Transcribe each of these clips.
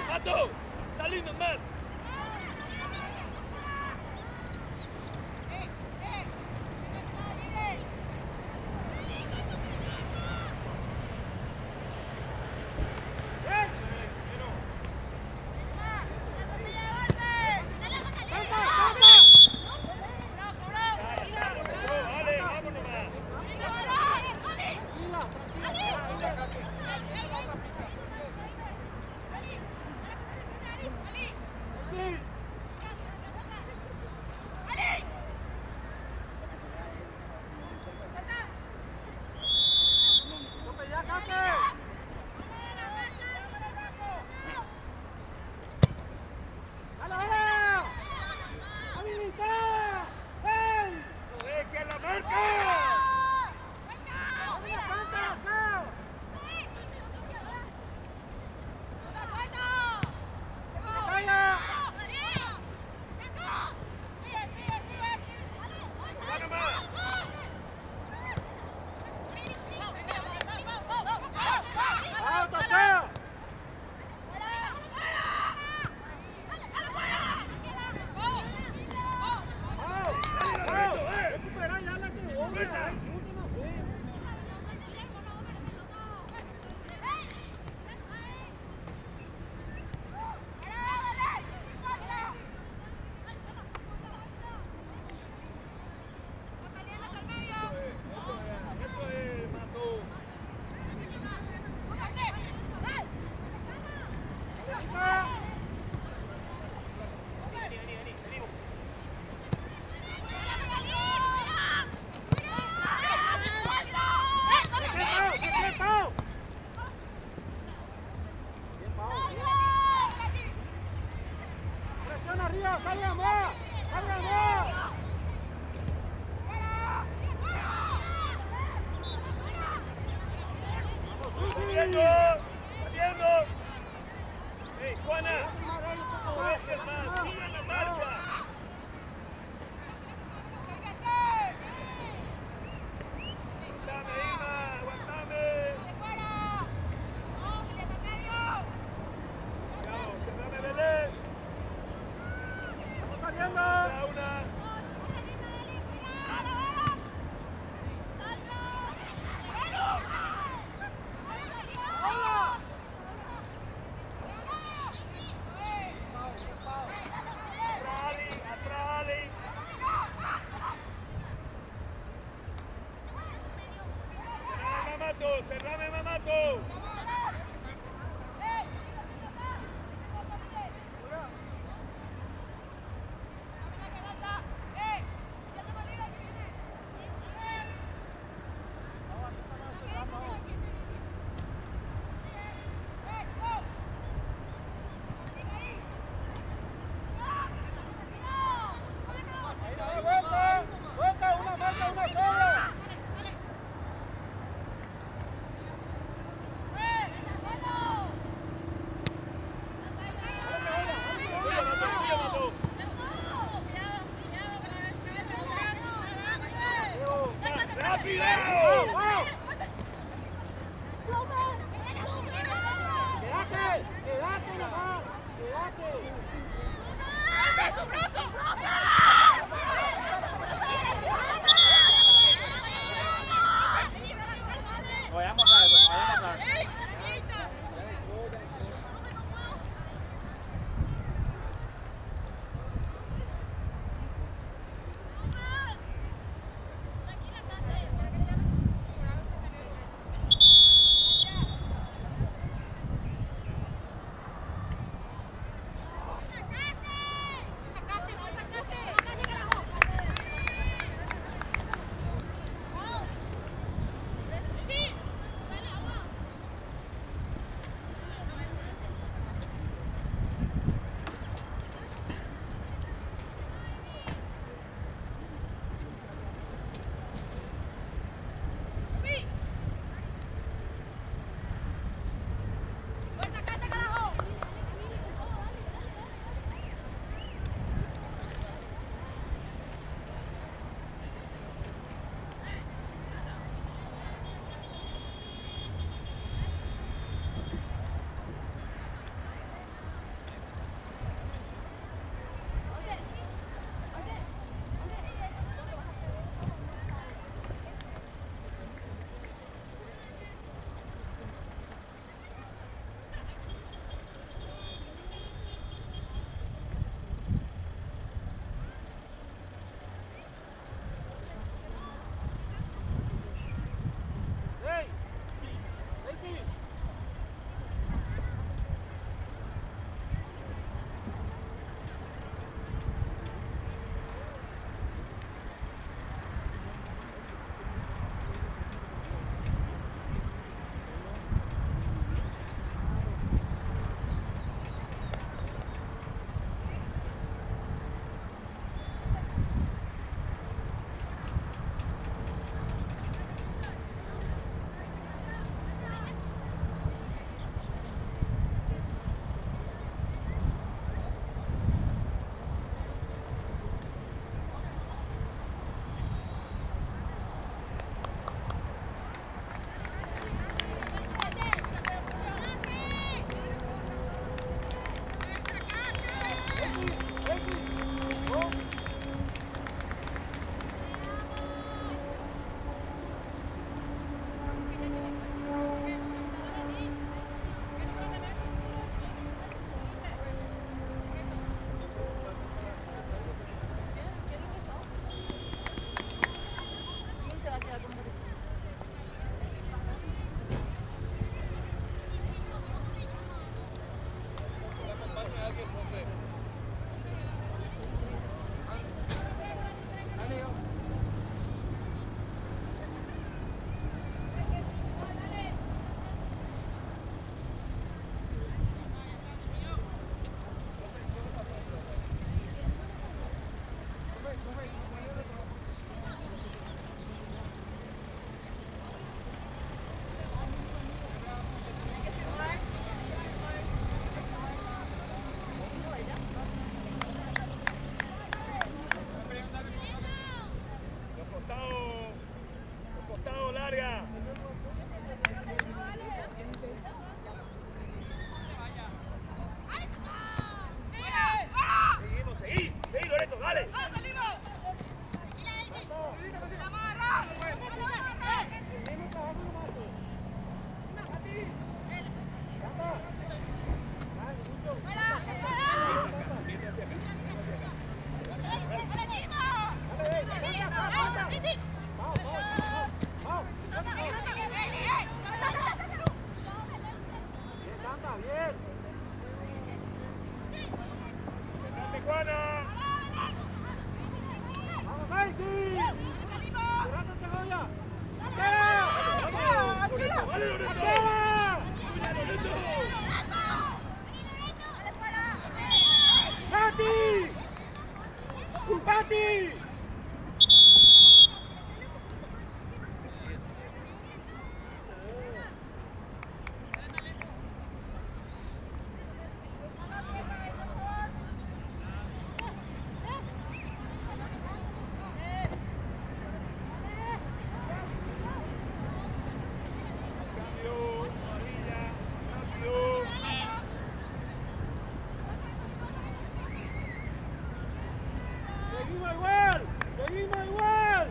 ¡Mato! ¡Salí nomás! ¡Dale, vamos nomás! ¡No dejes la marca! ¡Va nomás! ¡Dale, Loreto, eh! ¡Fuerza! Eso es, eso es, Mato. Presión arriba, salga más, salga más. ¡Saliendo! ¡Saliendo! ¡Ey, Juana! ¡No dejes más! ¡Sigan la marca! ¡Aguantame, Ima! ¡Aguantame! ¡Cuidado! ¡Cerrame, Vélez! Vamos saliendo. ¡Una, una! ¡Atrás, Ali! ¡Atrás, Ali! ¡Cerrame, Mamato! ¡Cerrame, Mamato! Vuelta, vuelta, una marca, una sola. ¡Tuyo, Mato! ¡Tuyo, Mato! ¡Rápido! Quédate, quédate nomás, quédate. Voy a mostrar eso, voy a mostrar. Está bien. ¡Dale, Juana! ¡Vamos, Maisy! ¡Cerrate, Segovia! ¡Arquera! ¡Arquera! ¡Dale, Loreto! ¡Arquera! ¡Cuida, Loreto! ¡Pati! ¡Pati! Cambio, María, cambio. ¡Seguimos igual! ¡Seguimos igual!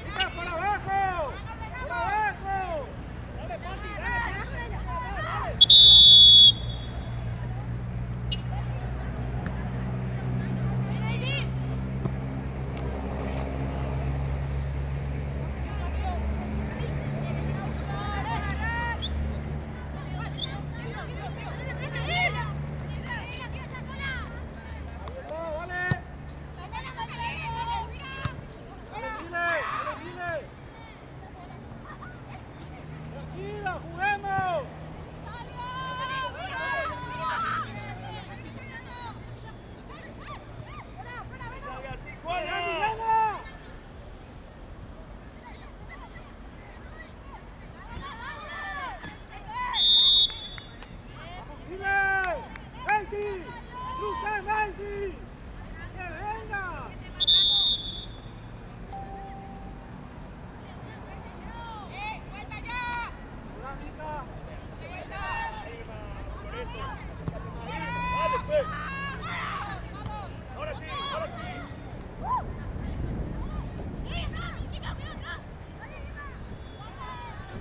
¡Chica, por abajo! ¡Por abajo! Dale, Pati, dale. ¡Ahí está, dale! ¡Dale, Mile! ¡Dale, Mile! ¡Tranquila, juguemos! ¡Salga así, ¡Dale, Juana! Milena! ¡Vamos, Mile! ¡Messi! ¡Cruza, Messi! ¡Que venga! ¡Hola, Mica! Encima, Loreto. Dale, pues. Ahora sí, ahora sí.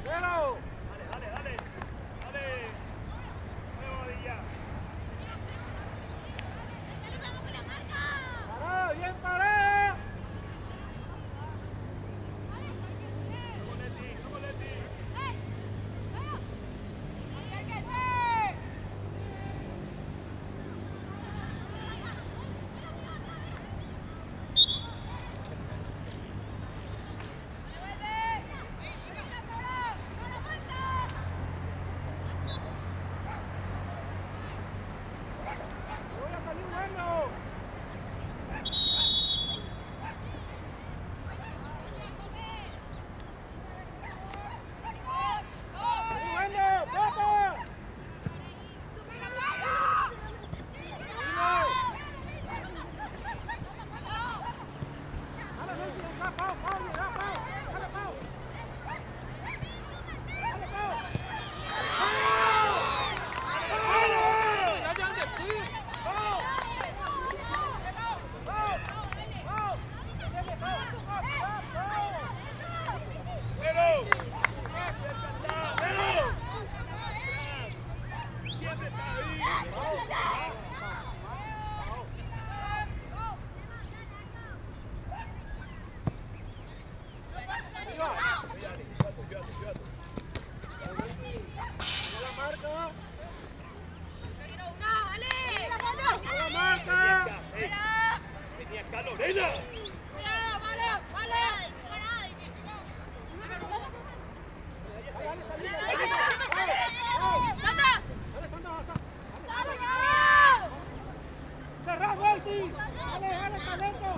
¡Tercero! Dale, dale, dale. Dale. Dale, Bobadilla. ¡Parada, bien parada! Vamos, Leti, vamos, Leti. ¡Voy a salir bueno! ¡Salí bueno! ¡Plata! ¡Dale, Messi! ¡Entra, Pau! ¡Pau! ¡Llega, Pau! ¡Dale, Pau! ¡Dale, Pau! ¡Pau! ¡Pau! ¡Pau! ¡Pau! ¡Pau! ¡Dale, Pau! ¡Pau! ¡Pau! ¡Pero! ¡Siempre está! ¡Pero! ¡Siempre está ahí! Dale, llévate, llévate, llévate. ¡A la marca! ¡A la Vení marca! acá, ey. Vení acá, Lorena. ¡Dale, dale, salí! ¡Dale, dale, Sandra! ¡Dale! ¡Cerrá, Messi! ¡Dale, dale, talento!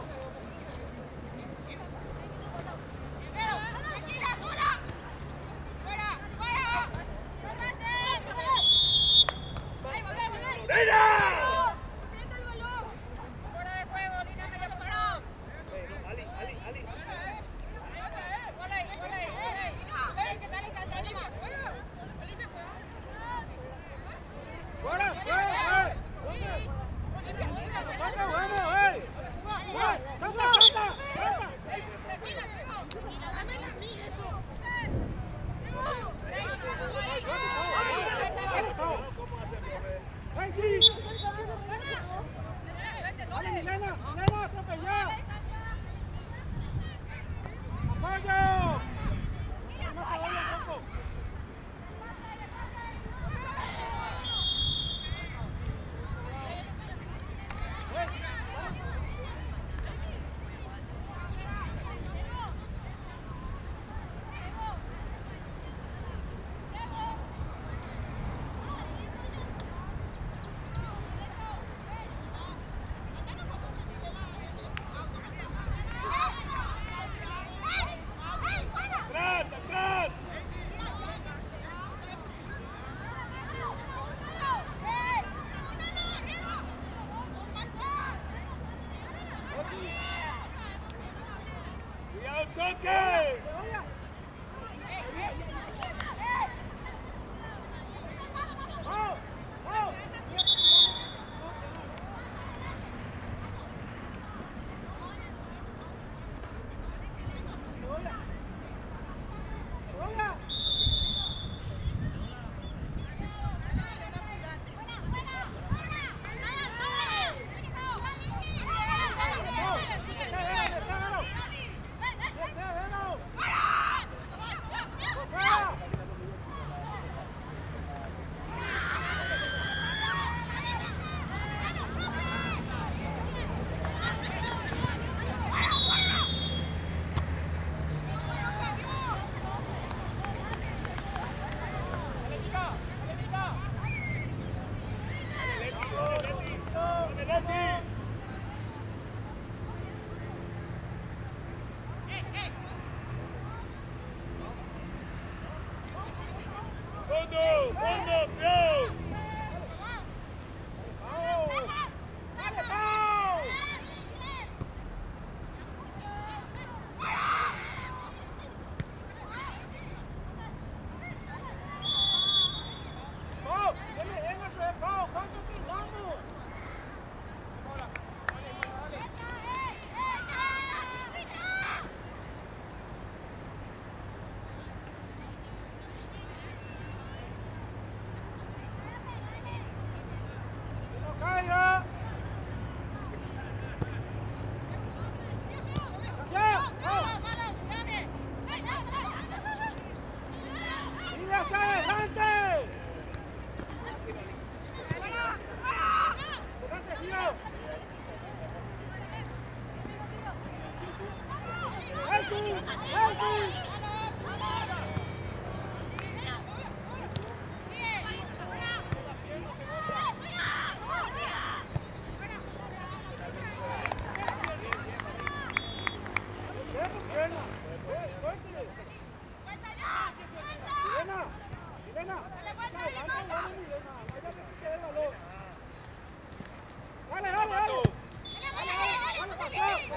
¡Lorena! Ali, Ali, Ali. ¡Fuera, fuera, eh! ¡Nosotros jugamos, eh! ¡Fuera! ¡Al toque! ¡Dale, Leti! ¡Fondo! ¡Fondo! ¡Go!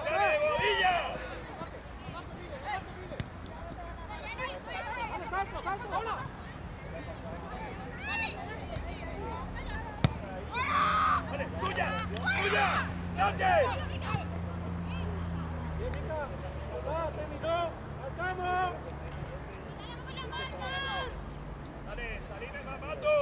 ¡Dale, Bobilla! ¡Dale, tuya! ¡Tuya! ¡Toque! ¡Dale, salime más, Mato!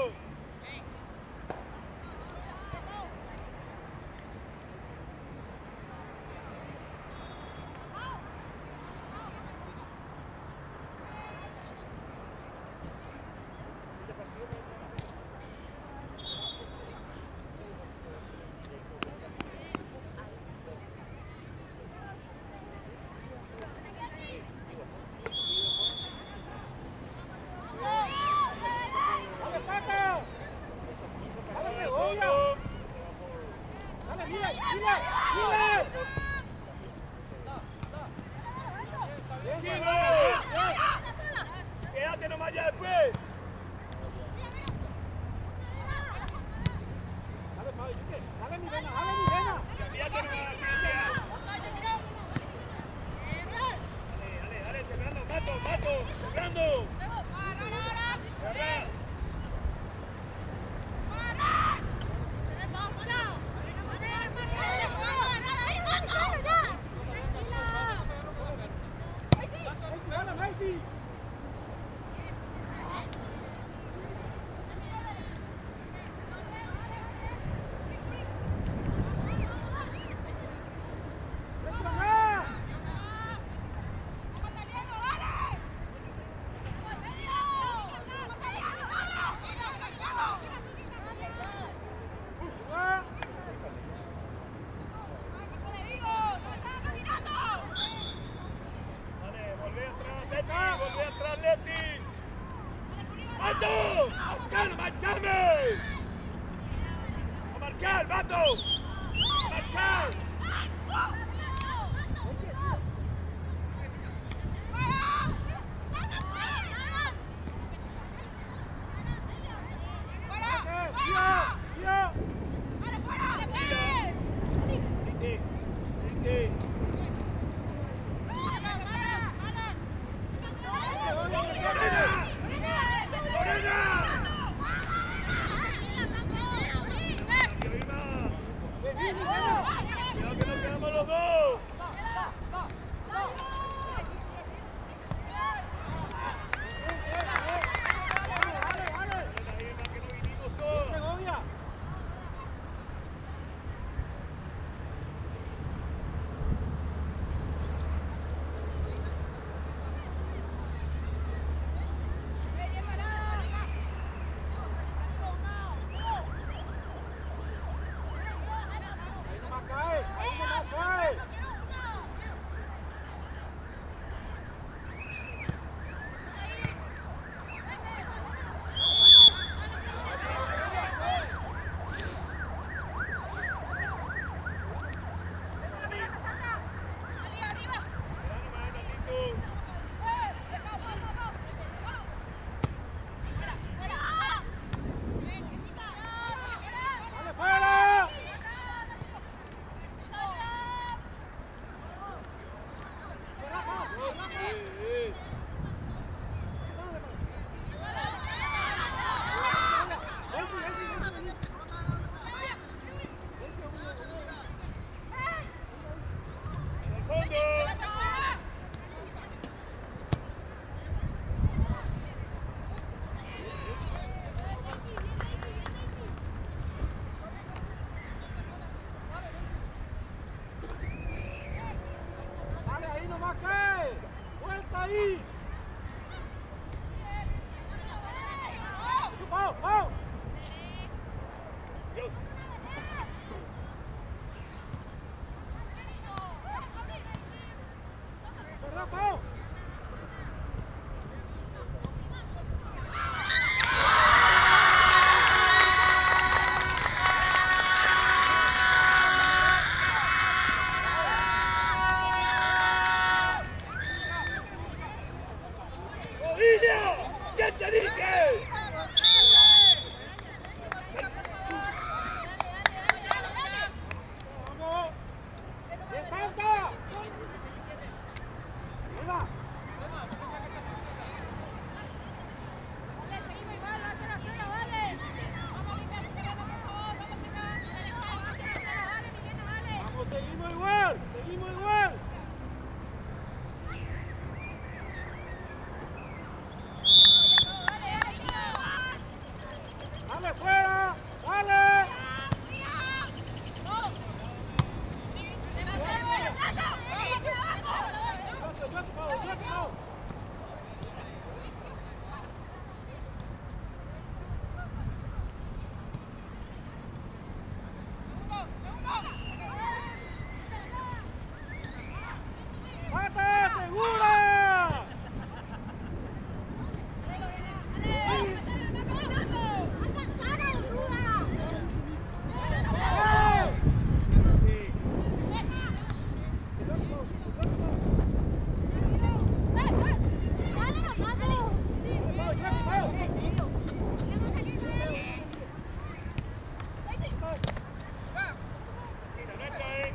¡Fondo! ¡Tranquilo! ¡Quédate nomás ya después! ¡Cambiate nomás! ¡Dale, dale, dale! ¡Cerrando, Mato, Mato! ¡Cerrando! ¡Cerrá! ¡Dale, volvé atrás, Leti! ¡Volvé atrás, Leti! ¡Mato! ¡Acá nomás, llame! ¡A marcar, Mato! ¡A marcar! ¡Leti! ¡Leti! ahí! ¡Pau, pau! ¡Cerrá, Pau! ¡Rodilla! ¿Qué te dije? ¡Vamos! ¡Bien, Santa! ¡Arriba! ¡Vamos, seguimos igual! ¡Seguimos igual! ¡Dale fuera! ¡Dale! ¡Yo, yo, Pau, yo, Pau! ¡Pata segura! ¡Eh! Pau, yo, Pau! Mira, nuestra, eh.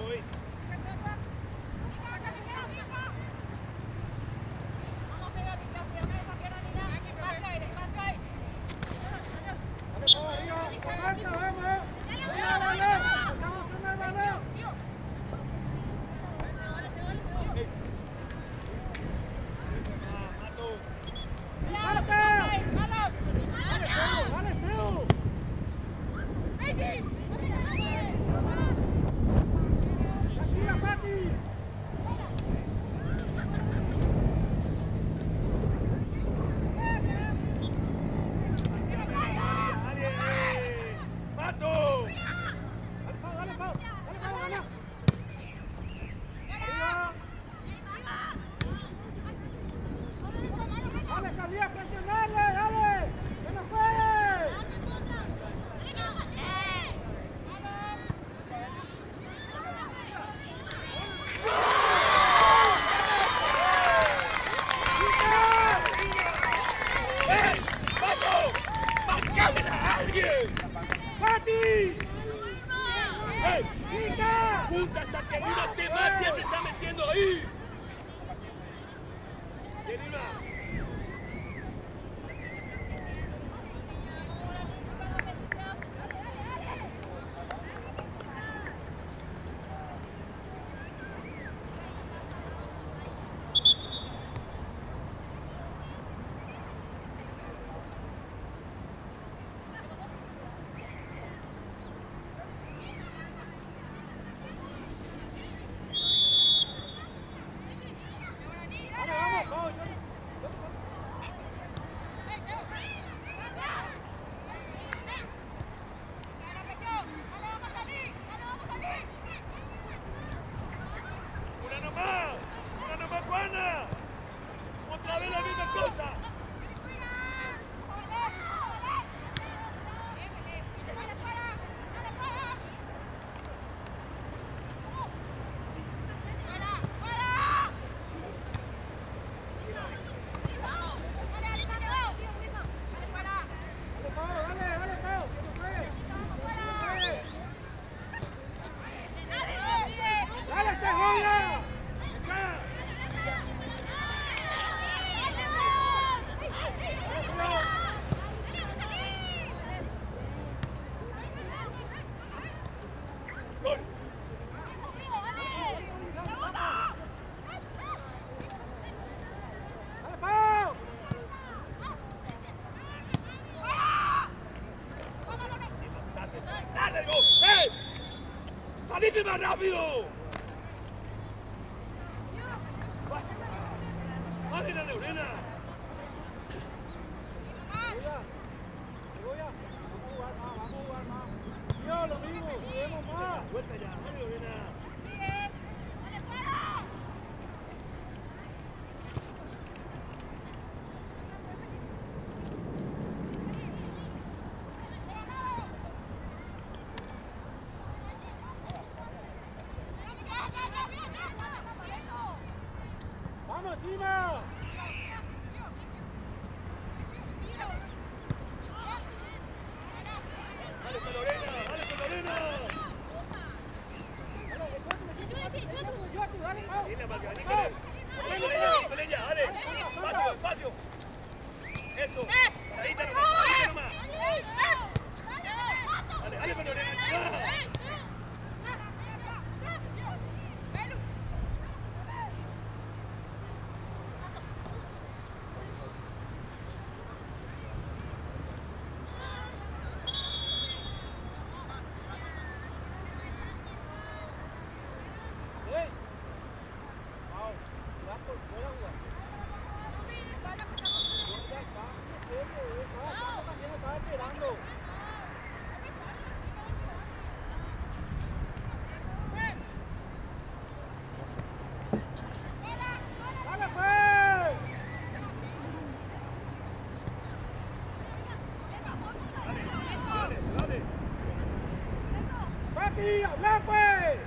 Uy. ¡Rápido! ¡Dale, Lorena! Voy a, vamos a jugar más, vamos a jugar más. Tío, lo mismo, juguemos más. Vuelta ya, dale, Lorena. ¡Vamos, encima! Dale, Lorena, dale, Lorena. Dile, Valga, vení con él. Con ella, dale. Espacio, espacio. Eso. Paradita nomás, paradita nomás. Dale, dale, Lorena. ¡Ey! Pau, ya por fuera jugar. Yo ya acá, estaba también estaba esperando. ¡Dale, pues! Dale, dale. ¡Pati, habla pues!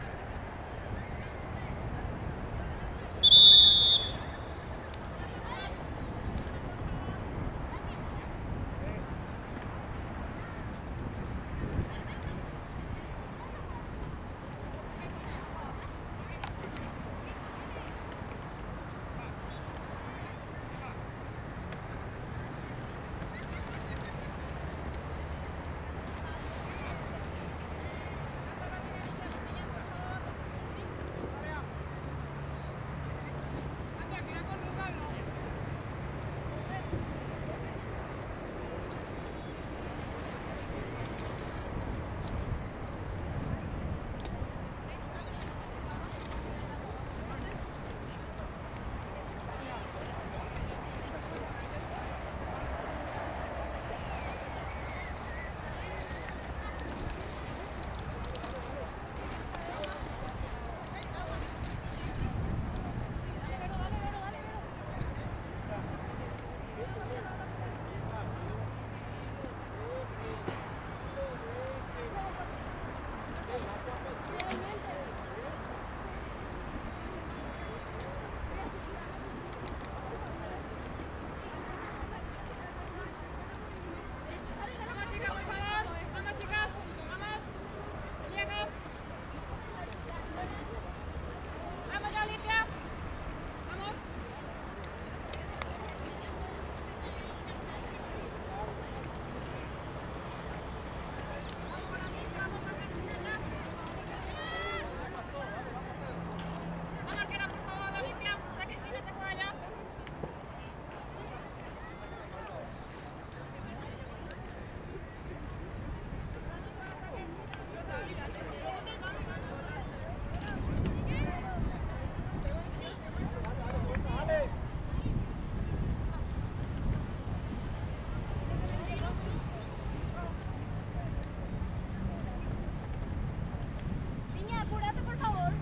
Vamos chicas, por favor. Vamos chicas. Vamos. Diego. Vamos ya, Alicia. Vamos. Vamos, arquera, por favor, la limpia. O Cristina se juega ya. ¡Dale! Niña, apúrate, por favor.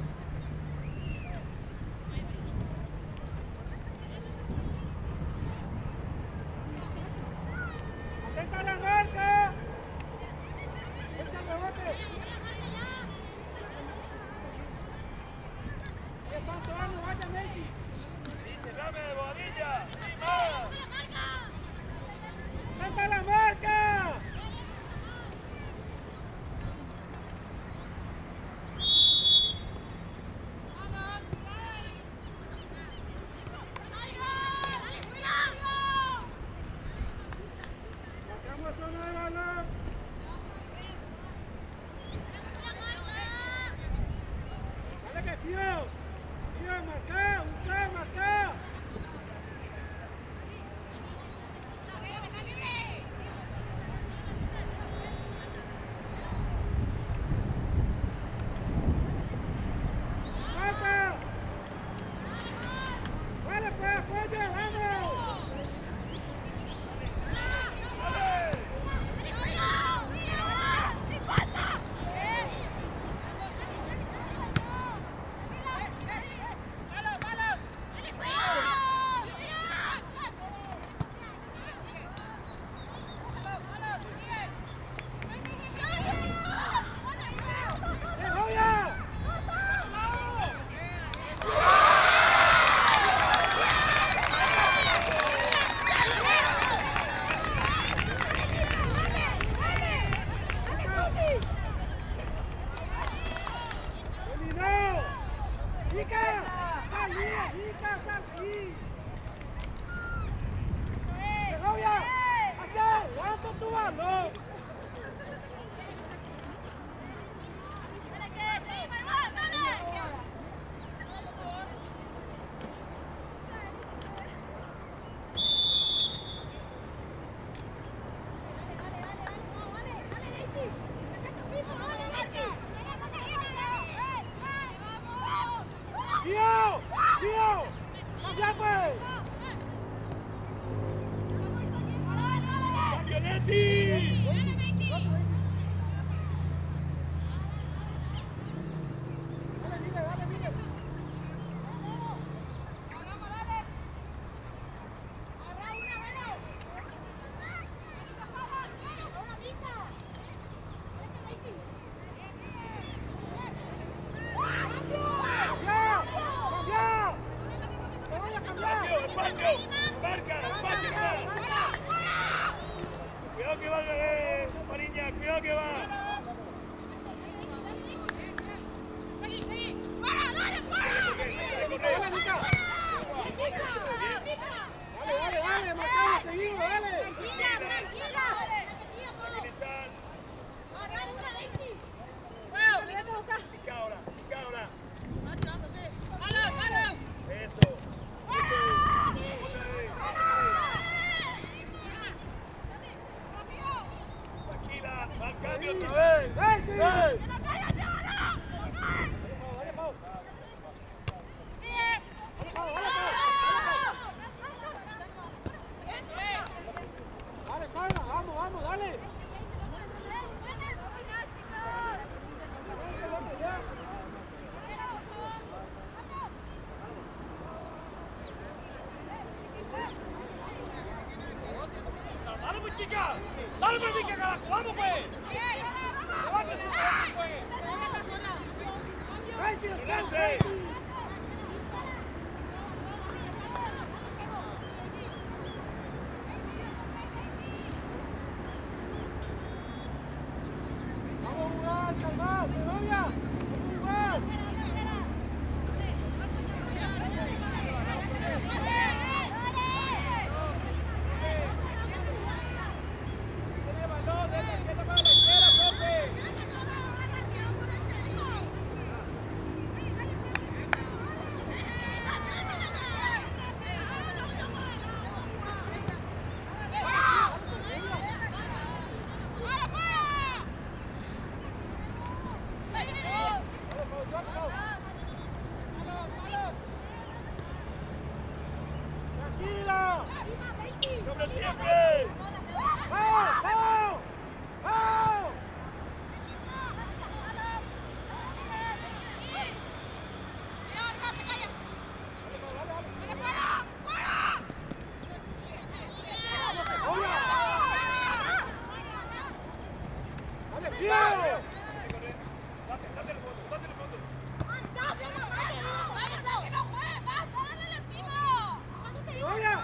¡Atenta a la marca! ¡Echa el rebote! ¡Ahí están todas, no vaya Messi! Dice, dame de bobadilla. Y más. ¡Atenta a la marca! ¡Sacamos zona de balón! ¡Dale que tío! ¡Tío, marca! ¡Busca, marca! ¡Cambia, pues! ¡Cambio, Leti! Dale, Miguel, dale, Miguel. ¡Cambia! ¡Cambia! ¡Te voy a cambiar! ¡Espacio, espacio! ¡Marca, espacio nomás! Cuidado que va, Mariña, cuidado que va. ¡Dale, Mica! Dale, dale, dale, marcamos, seguimos, dale. Tranquilizar. Pica ahora, pica ahora. Eso. Eso es. Otra vez. Tranquila, va al cambio otra vez. ¡Daisy! ¡Ey! Dale, Pau, dale, Pau. Dale, Pau, dale, Pau. Dale, Sara, vamos, vamos, dale. ¡Dale, pues, chica! ¡Dale, pues, Mica, carajo! ¡Vamos, pues! ¡Levántese, pues! Daisy, los ¡Lance! Daisy. Vamos a jugar, calmad, Segovia. Vamos a jugar. ¡Tiene balón! ¡De la izquierda para la izquierda, profe! Dale, Pau, dale, Pau. Tranquila. ¡Sobre siempre! ¡Pau, Pau! ¡Pau! Dale, Pau, dale, dale. ¡Hola! ¡Dale, Fío! Date, date el fondo, date el fondo. ¡Hola!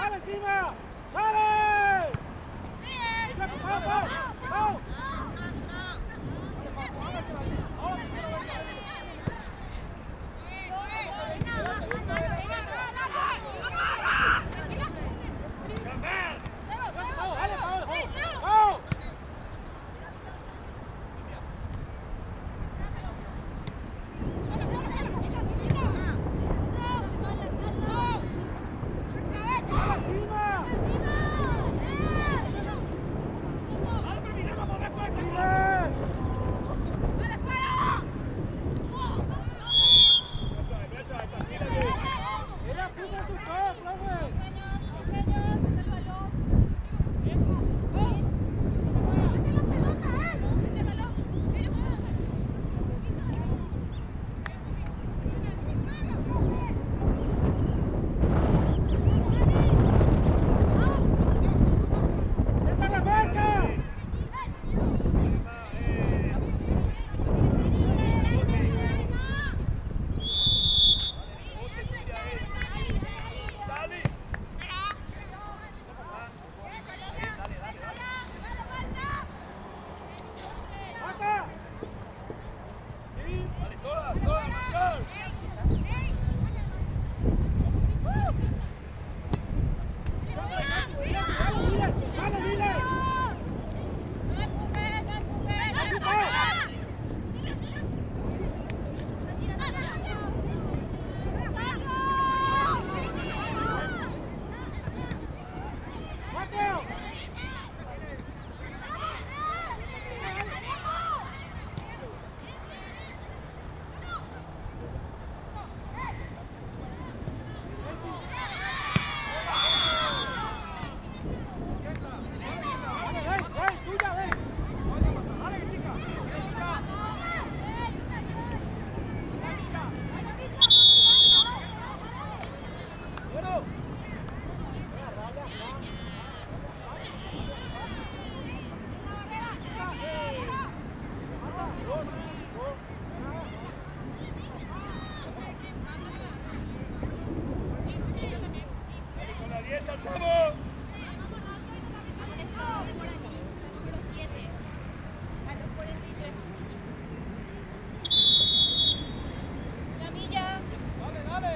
¡Dale encima! ¡Dale! ¡Pau, pau! ¡Pau! ¡Pau, dale, Pau! ¡Pau! ¡Dale encima! ¡Sigue! ¡Ella puso su todo, profe! ¡Está la marca! Dale. ¡Marca! ¡Sí! Dale, todas, todas, marcar. ¡Dale, Miller! ¡Dale, Miller! ¡Mateo! ¡Dale, ven, ven! ¡Tuya, ven! ¡Dale, chica! ¡Bueno! Dale con la 10 saltamos. Número 7, a los 43. Camilla. ¡Dale, dale!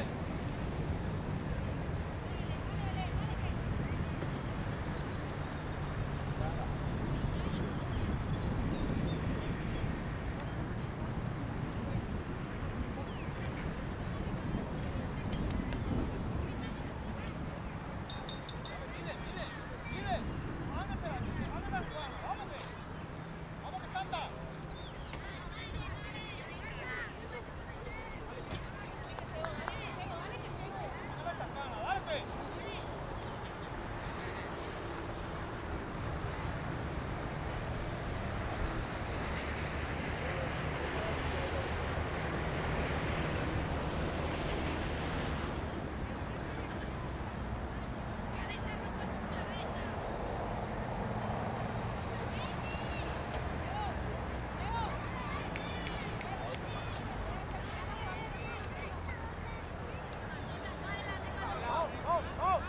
¡Pau, pau, pau!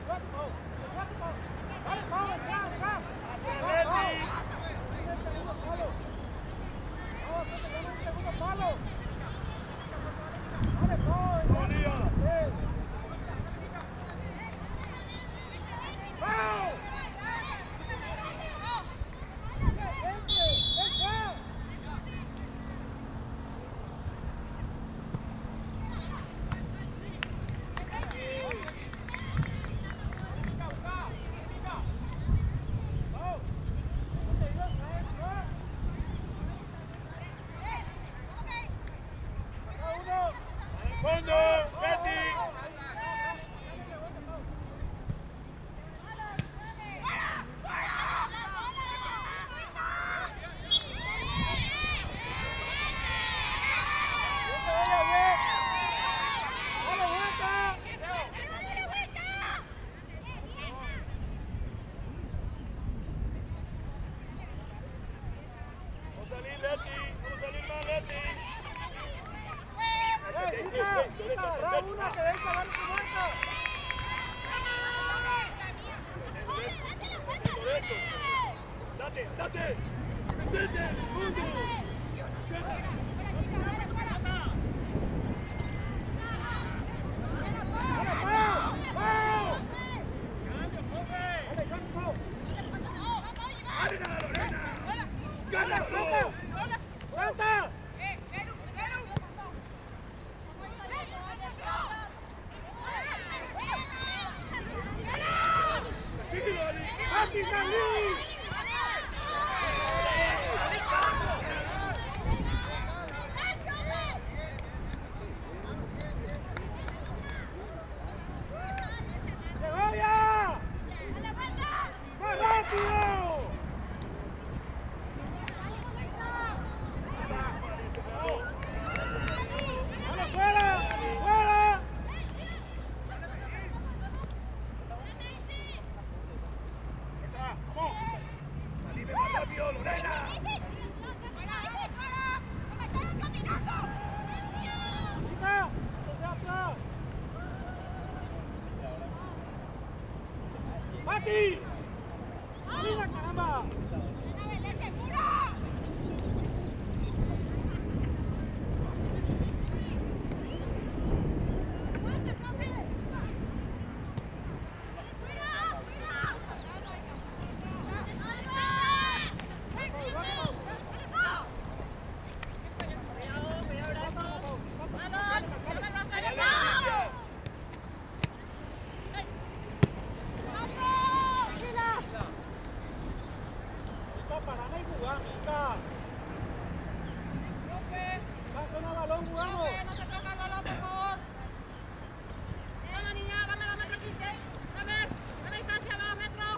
¡Pau, pau! ¡Dale, Pau, entra, entra! ¡Pau, pau! ¡Dame el segundo palo! ¡Pau, espérate, dame un segundo palo! ¡Dale, Pau! entra! ¡Sí! ¡Pau! ¡Entre! ¡Entra! ¡Pau! ¡No te digo, entra, entra! ¡Acá uno! Al fondo, Betty. ¡Vuelta, vaya bien! ¡Dale vuelta! Vamos a salir, Leti. Vamos a salir más, Leti. ¡Eh, quita! ¡Quita! ¡Agarrá una que venga, dale tu marca! Andate, andate. Metete en el mundo. ¡Dale, Pau! ¡Pau! ¡Dale, cambio, Pau! ¡Arena, Lorena! ¡Dale, ¡Gana! salta! ¡Salta! ¡Tranquilo, Ali! ¡Pati, salí! ¡Cebolla! ¡Más rápido! ¡Dale, fuera! ¡Fuera! ¡Vamos! ¡Salime más rápido, Lorena! ¡Mica! ¡Desde atrás! ¡Pati! ¡Salida, caramba! Mica, pará y jugá, Mica. Pasa balón, jugamos. No se toca el balón, por favor. Vamos, niña, dame 2 metros 15. Dame, dame distancia, 2 metros.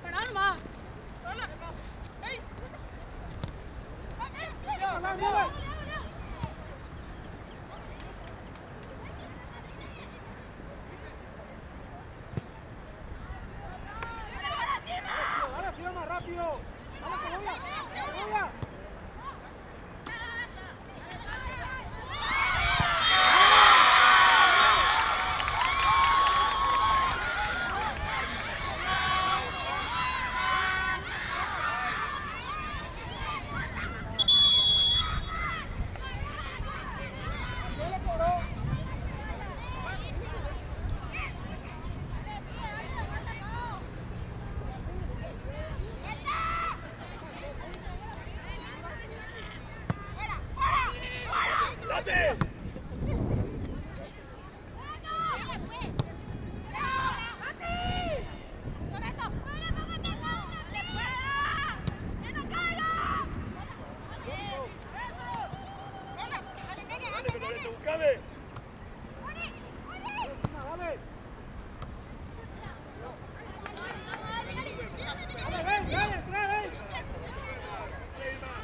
Pará nomás. Hola. ¡Ey! ¡Dale, dale! ¡Dale, Fío, más rápido! ¡Dale, cebolla! ¡Cebolla! ¿Qué le cobró? ¡Date! ¡Dale, Loreto, buscale! Encima, dale! ¡Dale, ven, dale, entra, ven! ¡Dale, Irma!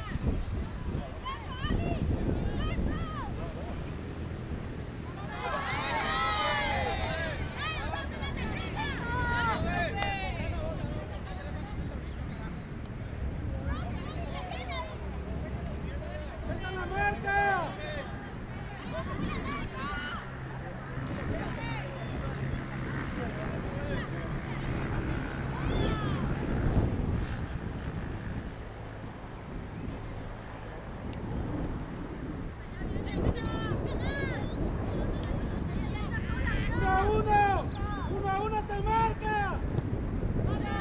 ¡Venga la marca! ¡Uno a uno! ¡Uno a uno se marca! ¡Fuera!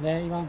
Nde, Iván.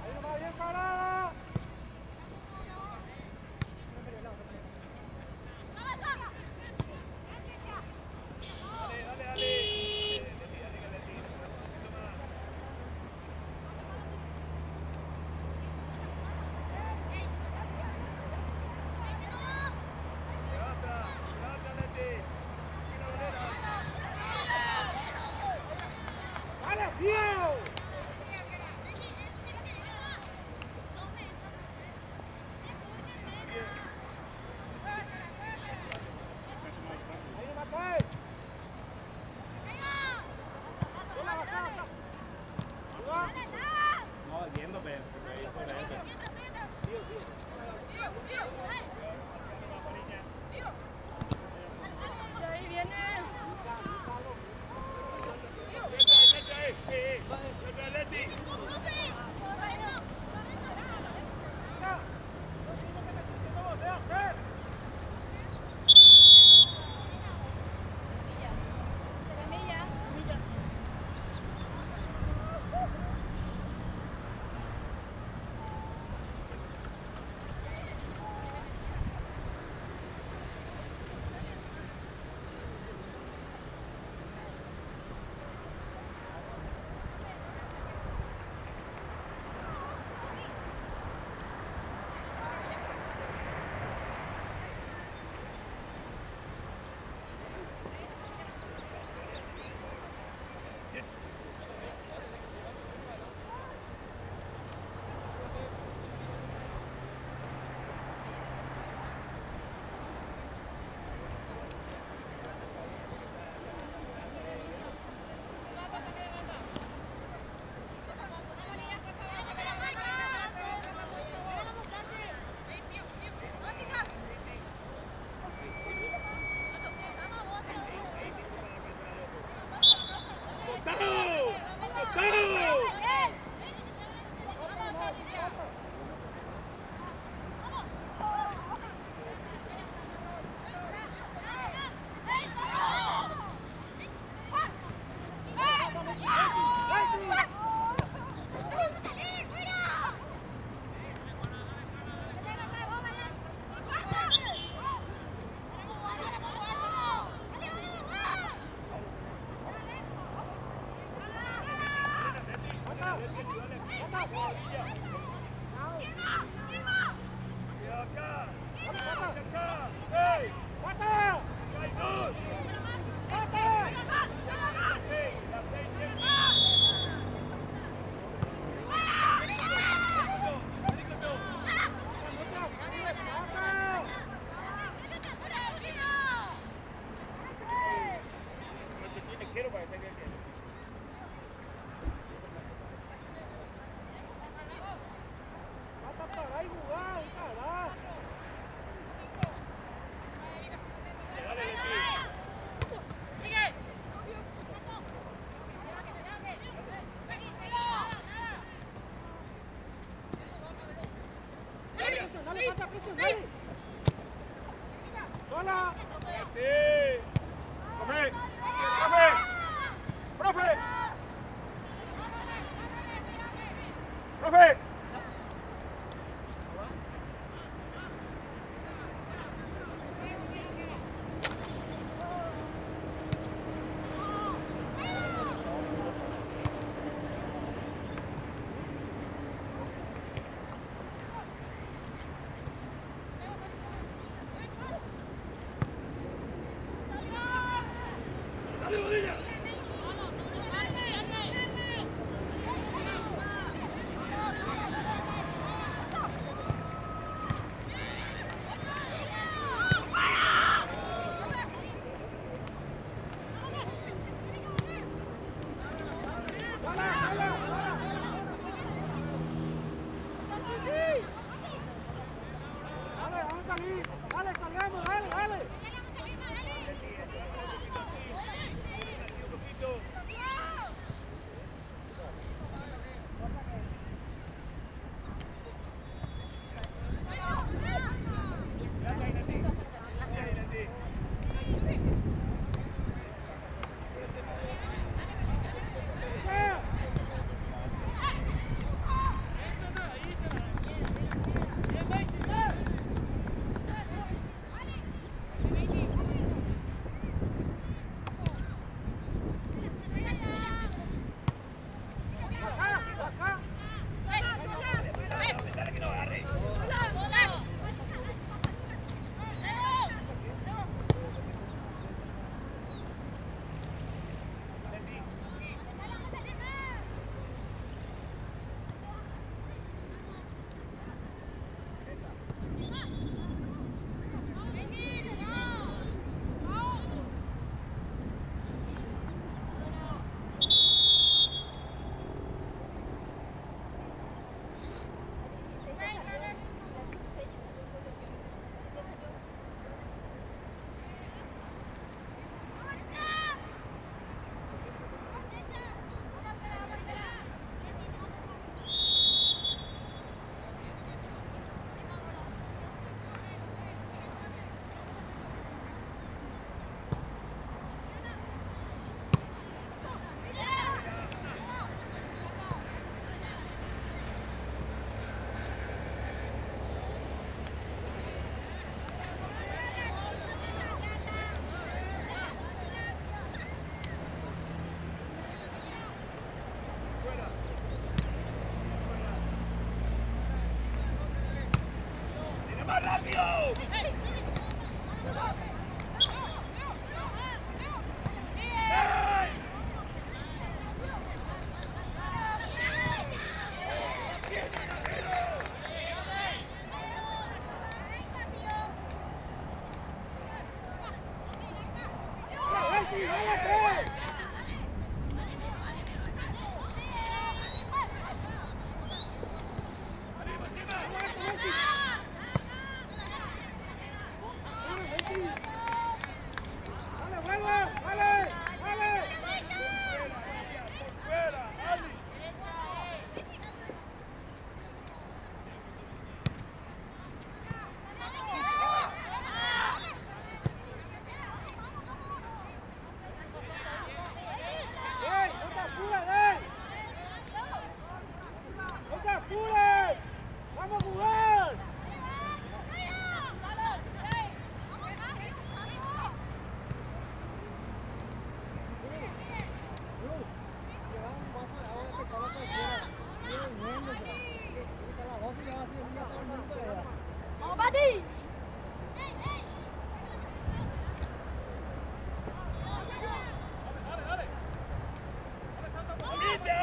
Ahí nomás, bien parada. Dale, dale, dale. Dale, Leti, dale, Leti. Un poquito más. Levanta, levanta, Leti. Tranquila, bolera. ¡Dale, Diego! Ahí nomás cae. Hola, baja, baja. Jugá. No, yendo, pero porque ahí por ahí. Ahí viene. Derecha, derecha, Derecha, Leti. Mira, lo mismo que te estoy diciendo volver a hacer. Camilla. ¡Costado! ¡Costado! Cuidado acá. Acá. ¡Ey! ¡Pata! ¡Acá hay dos! ¡Seis! ¡La seis, Chelsea! ¡Rico, ¡Pata! Quiero para que se quede. ¡Pata, pará y jugá! ¡Pará! Dale, Leti. Sigue. Presión, dale, pata, presión, dale. ¡Sola! ¡Sí! ¡Profe! ¡Profe! ¡Profe! ¡Profe! ¡Dale, Bodilla! ¡Más rápido! ¡Ey! ¡Dale, dale, ¡Arriba, encima! ¡Dale, vuelve! ¡Dale! ¡Dale! ¡Por fuera! ¡Ali! ¡Ey! ¡No te apures, ey! ¡No te apures! ¡Vamos a jugar! ¡Vamos, Pati! ¡Salite!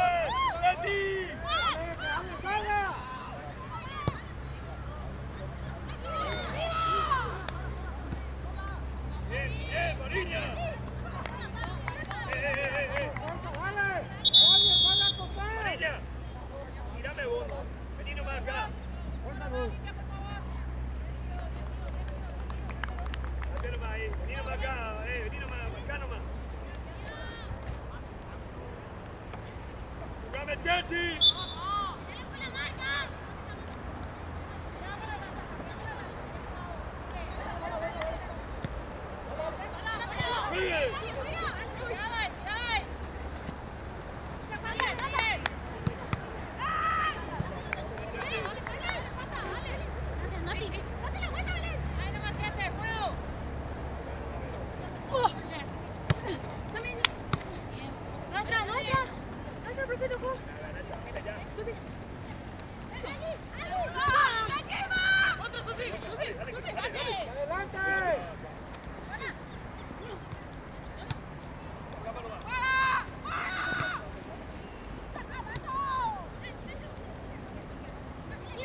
¡Leti! ¡Dale, que alguien salga! ¡Bien, bien, Mariña! ¡Eh, eh, eh, eh! ¡Fuerza, dale! ¡Que alguien salga a cortar! ¡Mariña! Tirame vos. Vení nomás acá. Date nomás ahí. Vení nomás acá. Vení nomás. Acá nomás. ¡Jugame, Chechi! ¡Sigue! Nuestra, nuestra. Nuestra, profe, tocó. Otro, Susi, Susi, Susi. ¡Adelante! Acá nomás.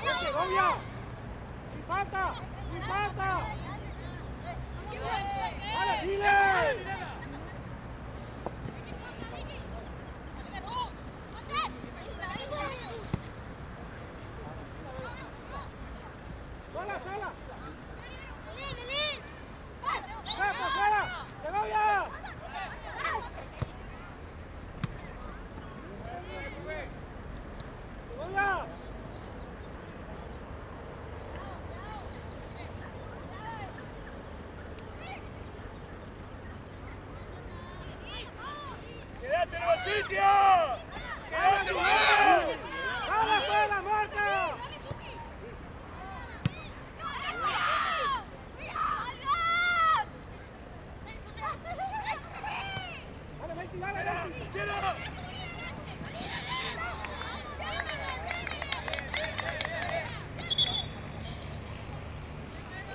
¡Dale, Segovia! ¡Sin falta! ¡Sin falta! ¡Dale, dile! ¡Sola, sola! ¡Fuera, por fuera! ¡Segovia! ¡Segovia! ¡Quédate en el sitio! ¡Quédate vos! ¡Dale, pues, la marca! ¡Dale, Messi, dale, Messi! ¡Tira!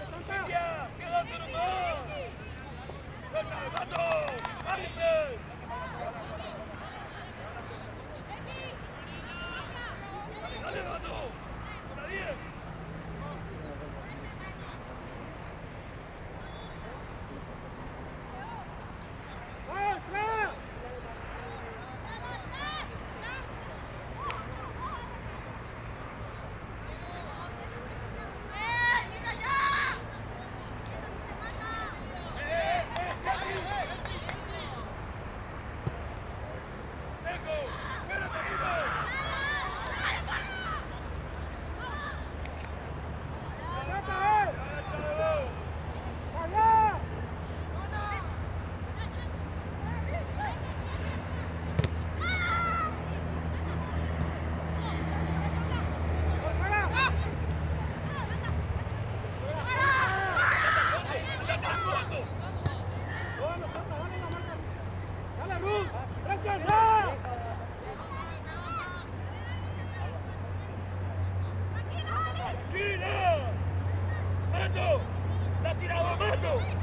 ¡Santa! ¡Cintia! ¡Quédate nomás! ¡Fuerza, gato! ¡Dale, pues! ¡Rápido!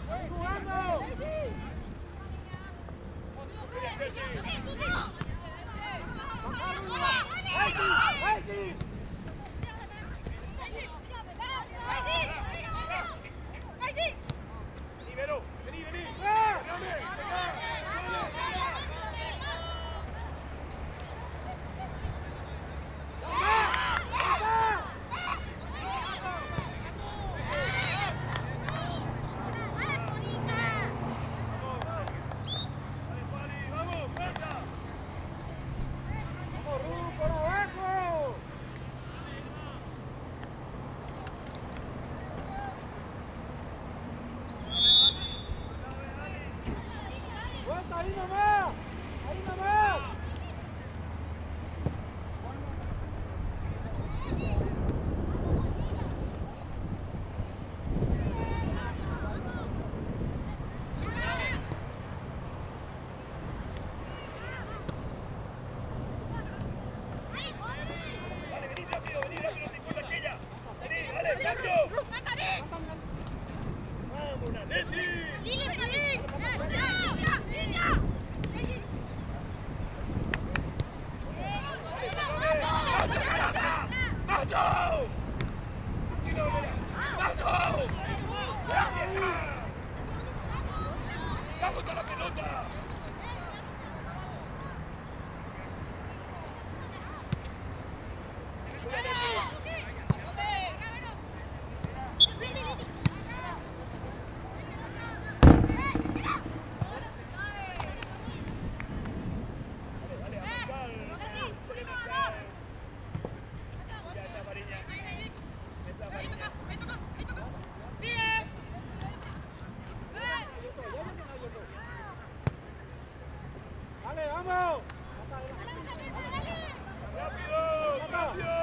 ¡Voy jugando! ¡Messi! ¡Messi! Vení, Vero, vení, vení. ¡Ah! Dame, dale. Dale, Pali, vamos, fuerza. ¡Vamos, Ru, por abajo! ¡Vuelta ahí nomás! ¡Ahí nomás! Dale, vení rápido, vení rápido, no te importa aquella. Vení, dale, rápido. Vamos, Leti. ¡Mato! Tranquilo, Vera. ¡Mato! ¡Vamos a la pelota! Dale, dale, a marcar. Dale, a marcar. Ya está, Mariña. Esa Mariña. ¡Dale, vamos! ¡Rápido! ¡Rápido!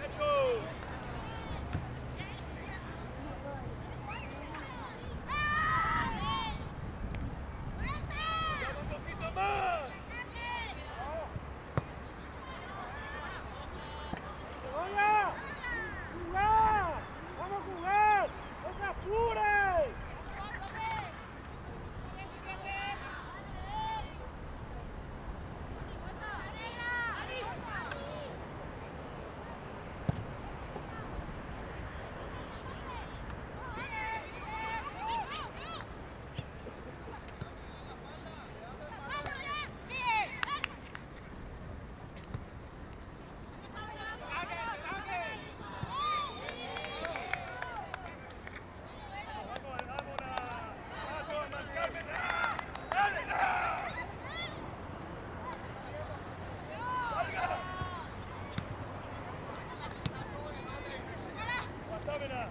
¡Echo! ¡Dame un poquito más! ¡Cebolla! ¡Jugar! ¡Vamos a jugar! ¡No se apuren! ¡Vamos, vamos! ¡Vamos a marcarme! ¡Dale! ¡Salga! ¡Aguantámela!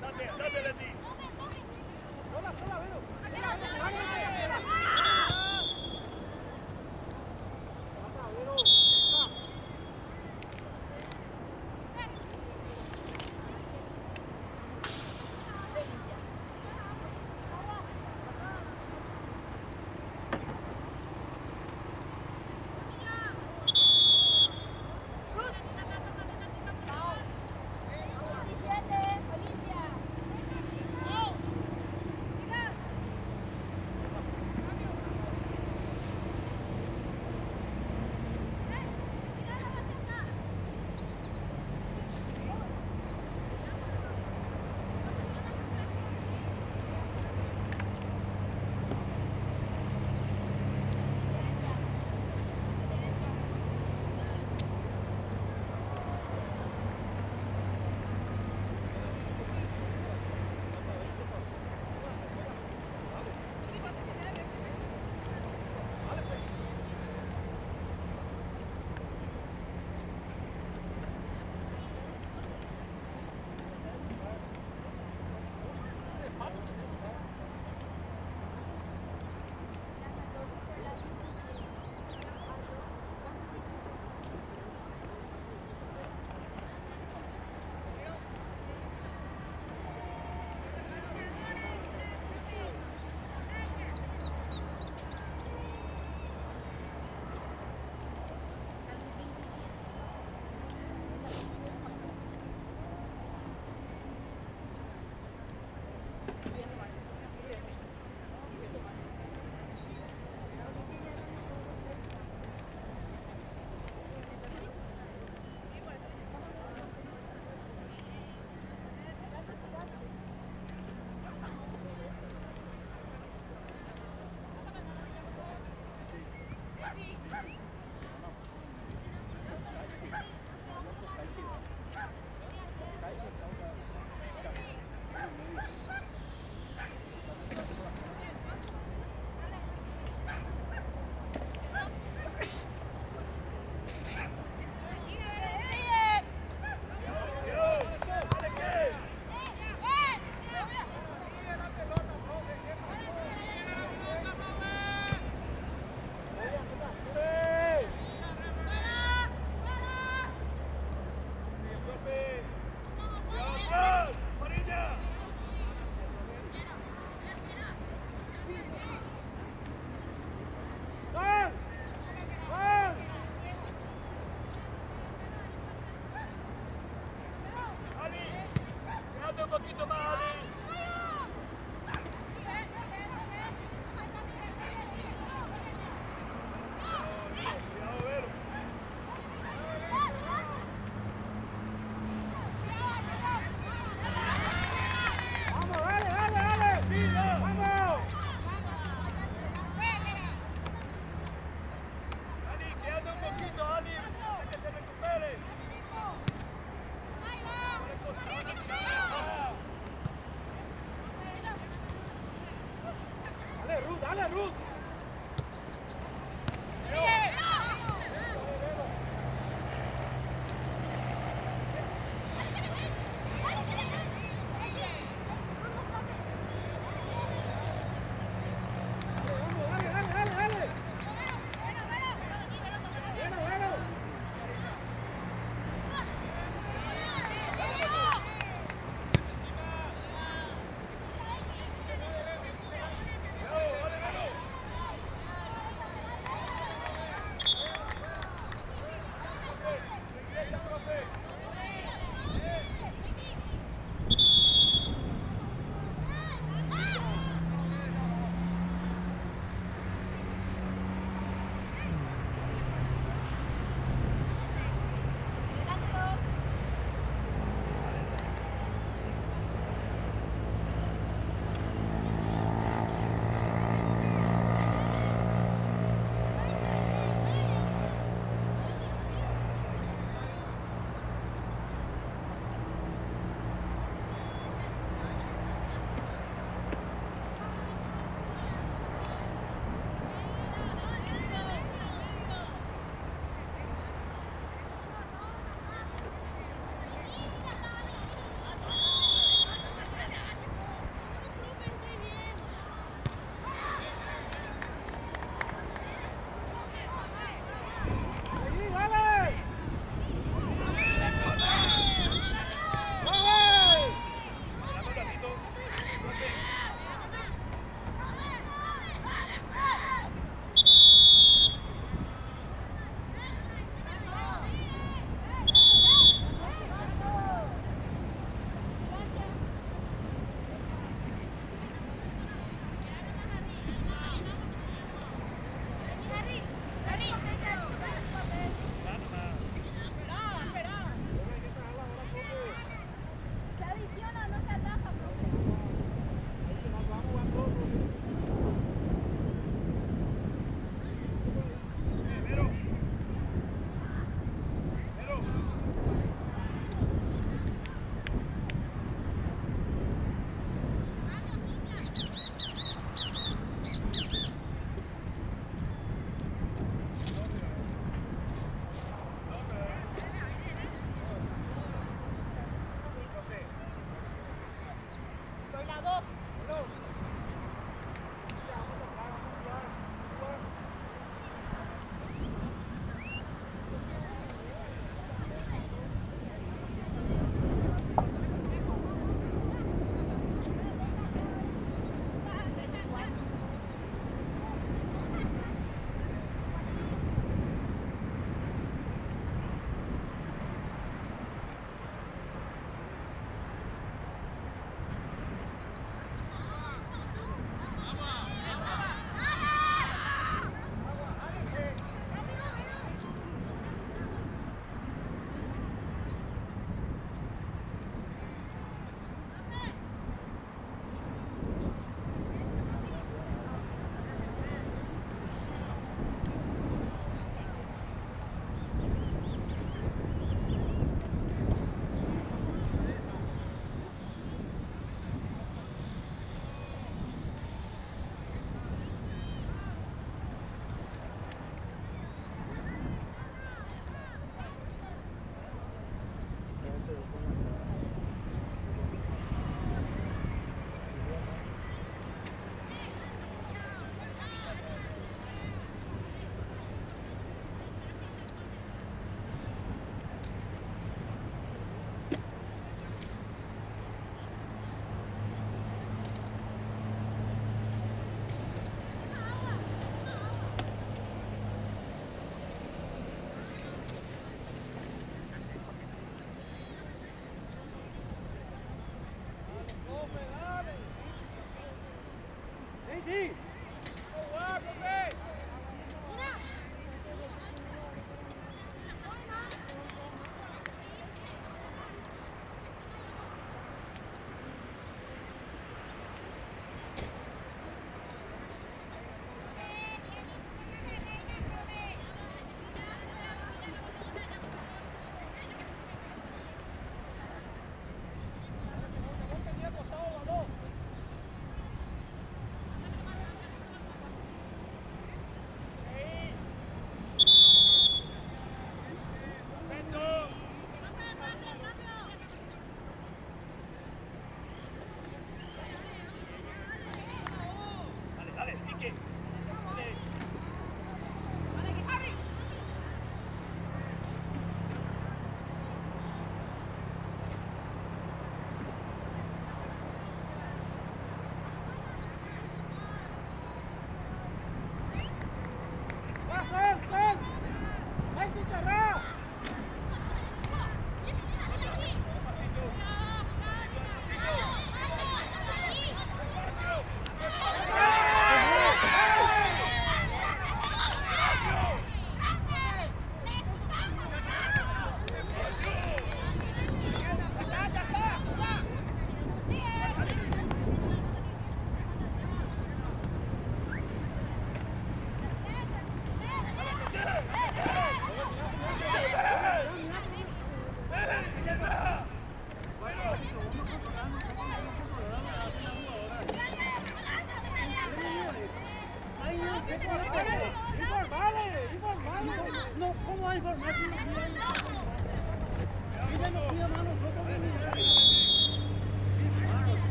¡Date, date, Leti! ¡Sola, sola, Vero! ¡Pasa, Vero! ¡Pasa! Ruth. Vamos, dale, dale, dale, dale. Bueno, bueno. Cuidado, dale, Vero.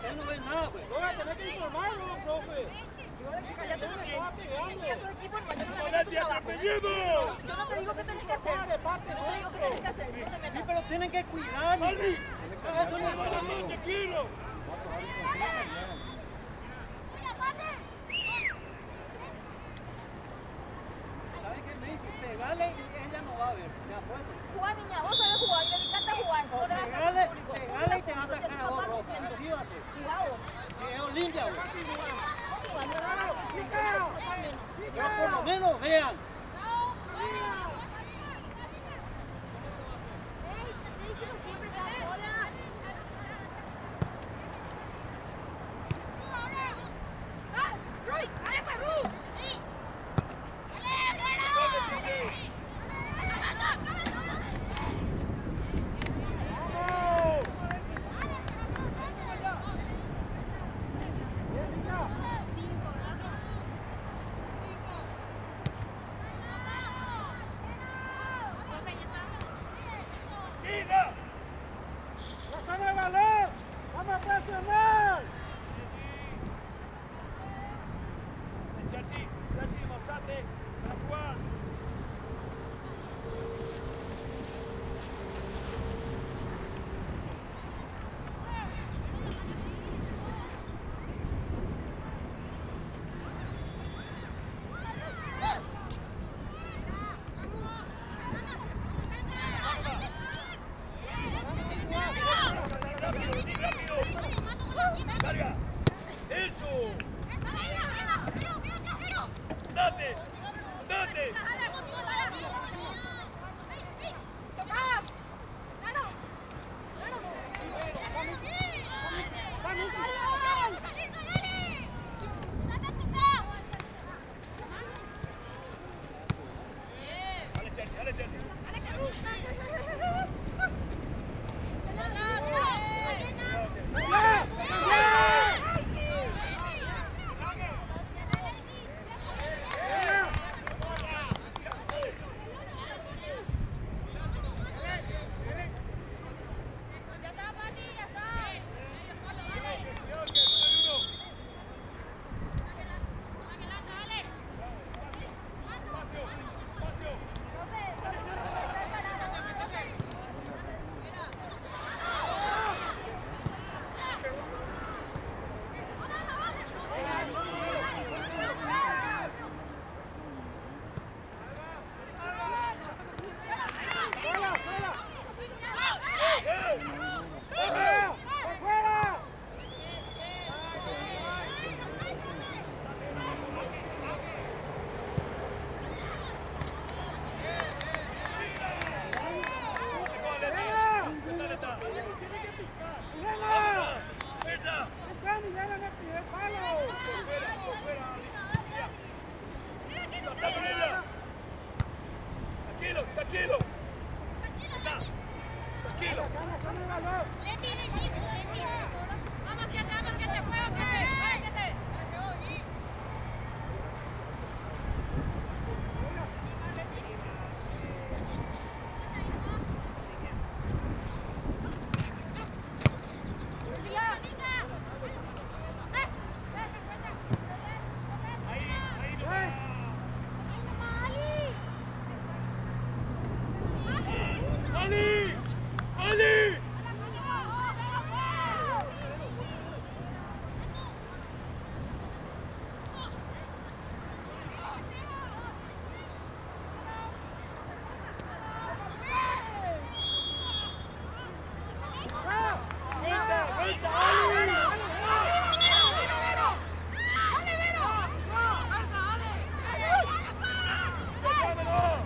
Él no ve nada, pues. Loga, tenés que informarlo, profe. Cállate Está tu equipo, hermano, yo no me ¡Vamos, meto en tu Leti, trabajo. atropellemos! Yo no te digo qué tenés que hacer. De parte No te digo qué tenés que hacer. No te Sí, metas. pero tienen que cuidar. ¡Ali! Eso no ¡Vamos, es tranquilo! ¿Sabes qué me dice? Pegale y ella no va a ver. Te apuesto. Juega, niña, vos sabés jugar y le encanta jugar. O No le hagas caso al pegale, público. pegale y te va a Te sacar a vos, más roja. sufriendo. Así va a ser. Jugá vos. Si es Olimpia, güey. Vos jugá, no le hagas caso. Pero por lo menos vean. Ey, te dije que siempre estás sola. Cinco, ¿verdad? Cinco. Profe, ya está. ¡Tranquila! ¡Pásame el balón! ¡Vamos a presionar! Chelsea, Chelsea, mostrate para jugar. Rápido, vení, rápido. ¡Larga! ¡Eso! ¡Date! ¡Date! Dale, Chelsea, dale, Chelsea. Ya está, Pati, ya está. Cuidado, que uno y uno. Espacio, espacio. ¡Sola, sola! ¡Eh! ¡Fuera! ¡Fuera! Dale, Leti. Dale, está. ¡Milena! ¡Esa! ¡Entra, Milena, en el primer palo! Fuera, fuera, Ali. Ya. Está con ella. Tranquilo, tranquilo. Está. Tranquilo. ¡Gana, gana el balón! Vamos, siete, vamos, siete, juego, siete, juego, siete. Ahí, ahí nomás. ¡Ali! ¡Ali! ¡Vuelta, vuelta, Ali! ¡Dámelo!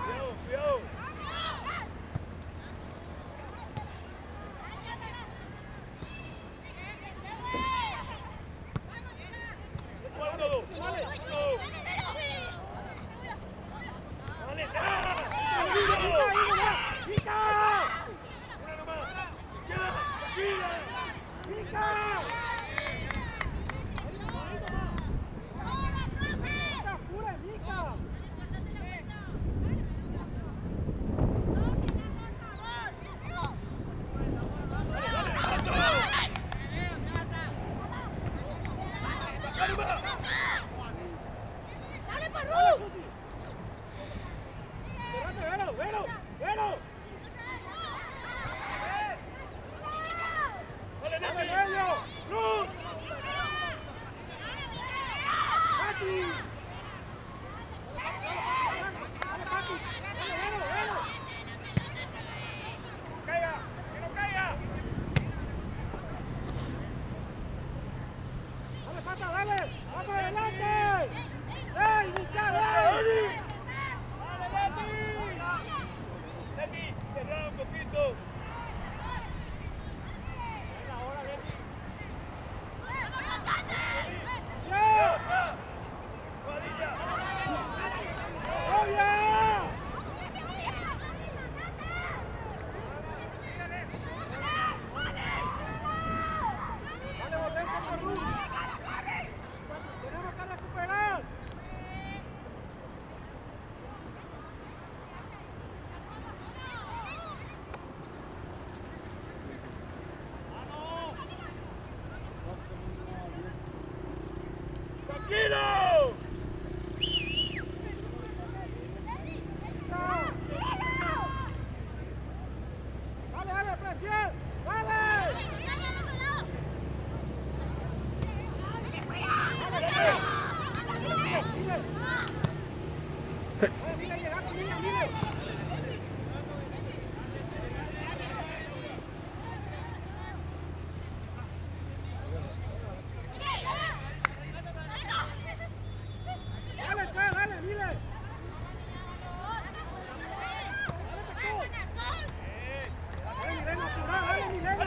Cuidado, cuidado. Juega uno, dos. ¡Dale, Parru! Espérate, Vero, Vero, Vero. ¡Dale, ¡Dale, Leti! Bello! ¡Luz! ¡Pati! ¡Dale, Pati! ¡Dale, Vero, Vero! ¡Que no caiga! ¡Que no caiga! ¡Dale, Pata, dale! ¡Vamos adelante! ¡Ey, busca, ey! ¡Dale, Leti! Leti, cerrá un poquito. ¡Ya! ¡Atrás! ¡Cuadrilla! ¡Obvia! ¡Dale, volvés a Ruth! ¡Tenemos que recuperar! ¡Tranquilo! ¡Dale, dale, presión! ¡Dale! ¡Mire! ¡Dale, mire, llegando, mire, mire! ¡Dale, pues, dale, mire! ¡Dale, Milena, apurá, dale, Milena!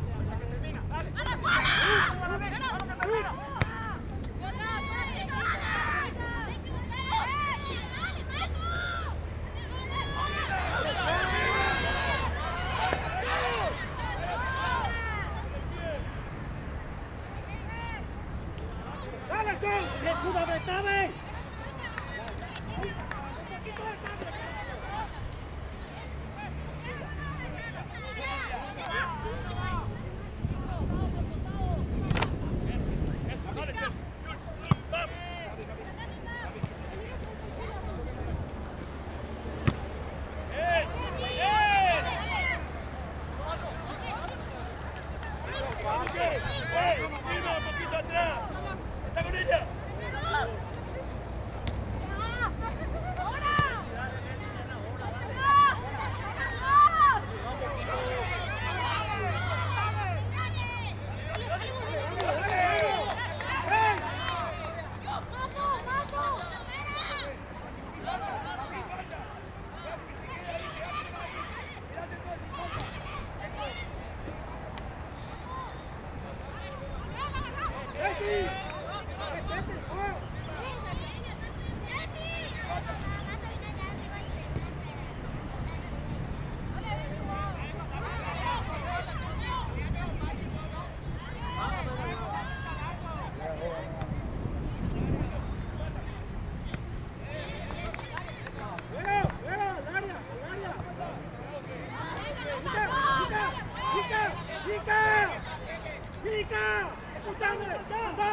¡Apurá! ¡Que termina! ¡Dale! ¡Vamos que termina! ¡Dale, Sol! ¡Recúdame, ¡Eso, dale, Chelsea! ¡Jul, Jul, vamos! ¡Eh! ¡Eh! ¡Eh! ¡Irma, un poquito atrás! ¡Está con ella! ¡Ey! ¡Messi! ¡Metete, Sol! ¡Vero, Vero, al área, al área! ¡Chica, chica, chica, chica! ¡Chica! ¡Escúchame! ¡Anda!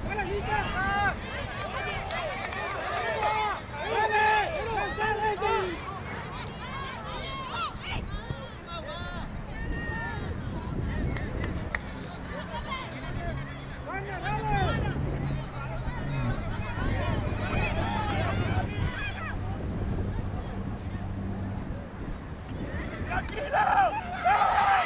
¡Dale, Mica! ¡Dale! ¡Dale, Messi! ¡Dale, dale! ¡Tranquilo! ¡Eh!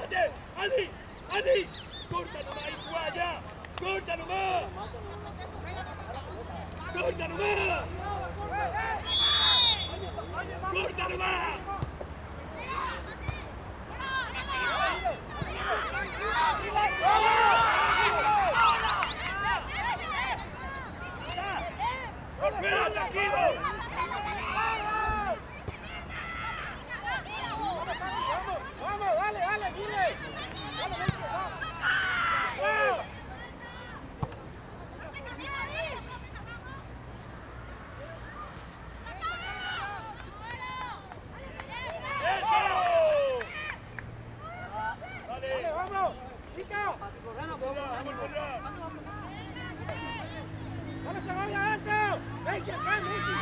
¡Mate! ¡Andy! ¡Andy! ¡Corta nomás y jugá allá! ¡Corta nomás! ¡Corta nomás! ¡Corta nomás! ¡Fuera, tranquilo! Vamos, vamos, dale, dale, dile. Dale, Messi, vamos. ¡Vamos! ¡Eso! ¡Dale! Dale, vamos. Nica. ¡Vamos, Conrad! Dale, Segovia, adentro. Messi, acá, Messi.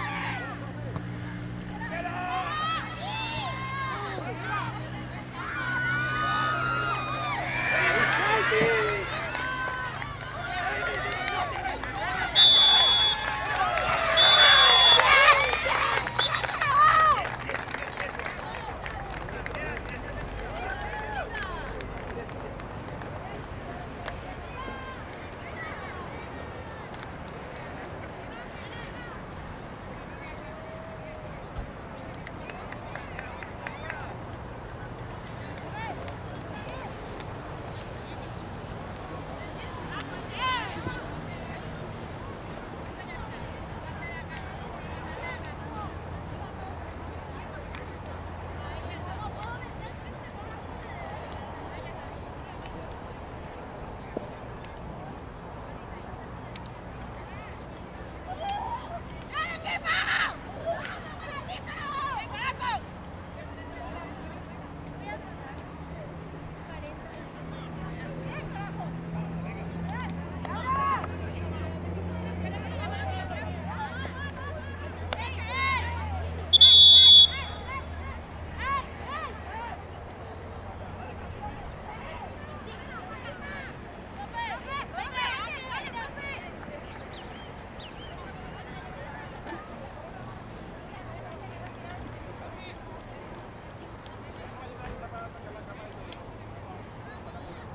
¡Messi!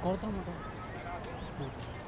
Corta o no? No.